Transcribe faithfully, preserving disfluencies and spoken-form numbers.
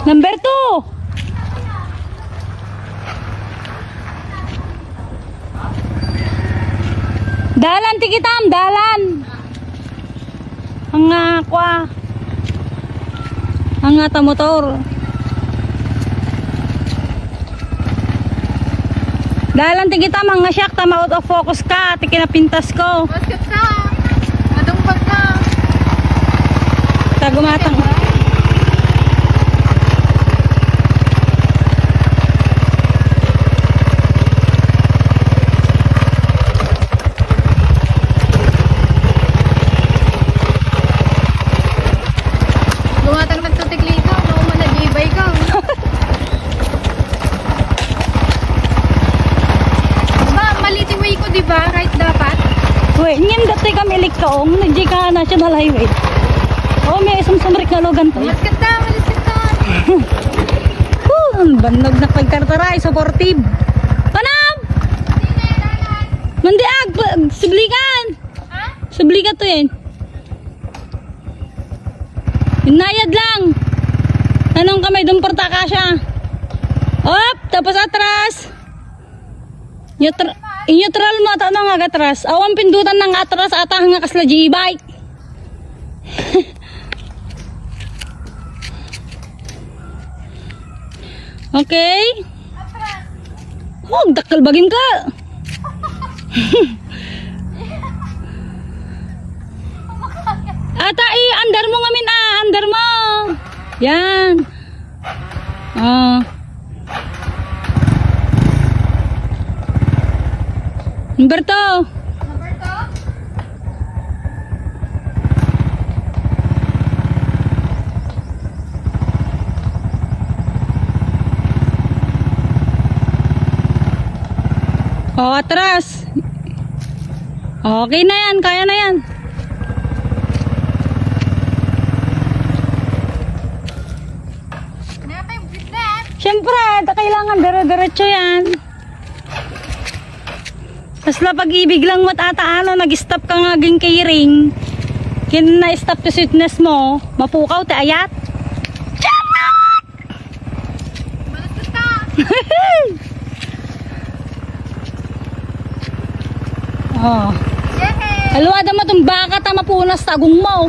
Number two. Dalan ti kitam, dalan. Ang, ah, kwa. Ang, ah, ta motor. Dalan ti kitam, nga siak ta ma-out of focus ka, ti kinapintas ko. Basket ka. Madungpag ka. Tagumatang. Gumatang nagtutikli ka, no, mana J-Bike ka. Ba, mali ti way ko, di ba? Right dapat? Wait, ngem dati kami ilikkaong, nagdi ka National Highway. Oh, may sumsumrik nga lugan to. Malis ka ta, malis ka ta. Huh, ang bannog na pagkartaray, supportive. Panam! Mandiag, pa-, siblikan! Ha? Siblikan to yan. Inayad lang. Anong kamay doon porta kasya? Op, tapos atras. Neutral, neutral mo, ta ano nga atras? Awan pindutan ng atras, ata nga kasla G-bike. Okay? Oh, dakkel bagim ka. Ata, i-under mo ngamin, ah, under mo. Yan. Ah. Number two. Oh, atras. Okay na yan, kaya na yan. Siyempre, kailangan dire-diretso yan. Kasla pag-ibig lang mo, tata, ano, nag-stop ka nga aging kairing. Kin na-stop to sweetness mo, mapukaw ti ayat. Charot! Oh. Yehey! Aluada mo itong baka ta mapunas ta agong mo.